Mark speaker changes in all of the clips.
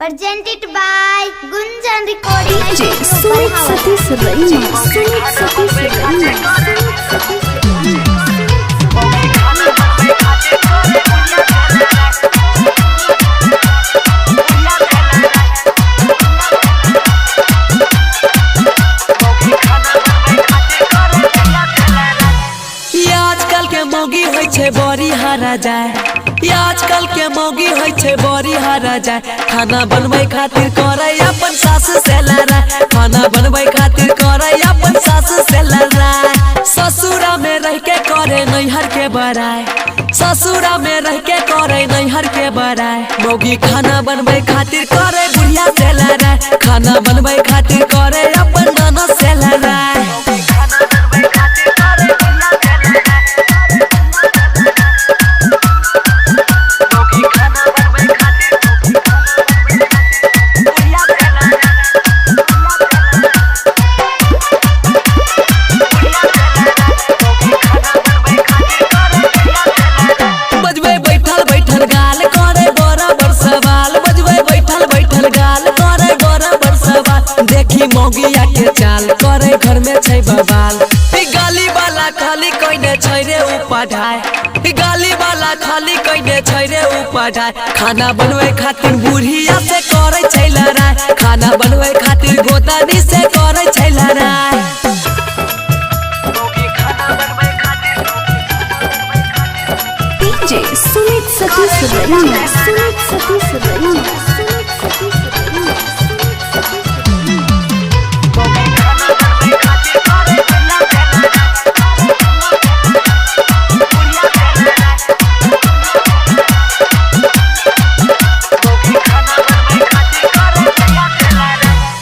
Speaker 1: Presented by Gunjan Recording
Speaker 2: DJ
Speaker 1: Studio,
Speaker 2: Sumit
Speaker 1: Barhawa.
Speaker 2: Satish Raina, Sumit Satish Raina, Sumit Satish Raina.
Speaker 3: ये आजकल के मौगी होइ छै बड़ी हारा जाय। ये आजकल के मौगी होइ छै बड़ी हारा जाय। खाना बनबै खातिर करै अपन सास से लड़ाई। खाना बनबै खातिर करै अपन सास से लड़ाई। ससुरा में रह के करे नैहर के बड़ाई। ससुरा में रह के करे नैहर के बड़ाई। मौगी खाना बनबै खातिर करे बुढ़िया से लड़ाई। खाना बनबै खातिर करे अपन नाना से लड़ाई। बजबै बैठल बैठल गाल करे बराबर सवाल। बजबै बैठल बैठल गाल करे बराबर सवाल। देखी मौगिया के चाल करे घर में छै बवाल। ई गाली वाला खाली कइने छै रे उपाध्याय। ई गाली वाला खाली कइने छै रे उपाध्याय। खाना बनबै खातिर बुढ़िया से करे छै लड़ाई। खाना बनबै खातिर गोतनी से करे छै लड़ाई।
Speaker 2: DJ Sumit Satish Raina, Sumit Satish Raina, Sumit Satish Raina, Sumit Satish Raina.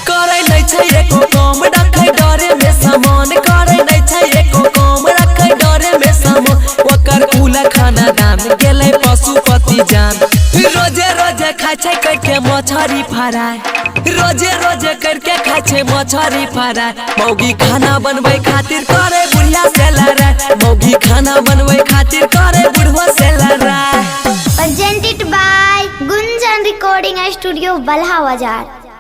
Speaker 3: करै नै छै एको काम रखै डरे में सामान। करै नै छै एको काम रखै डरे में सामान। ओकर कुल खाना दान गेलै पशुपति जान। रोजे रोजे खाइ छै करके मछरी फराय। रोजे रोजे करके खाइ छै मछरी फराय। मौगी खाना बनबै खातिर करे बुढ़िया से लड़ाई। मौगी खाना बनबै खातिर करे बुढ़वा से लड़ाई।
Speaker 1: Presented by Gunjan Recording Studio, Balha Bazar.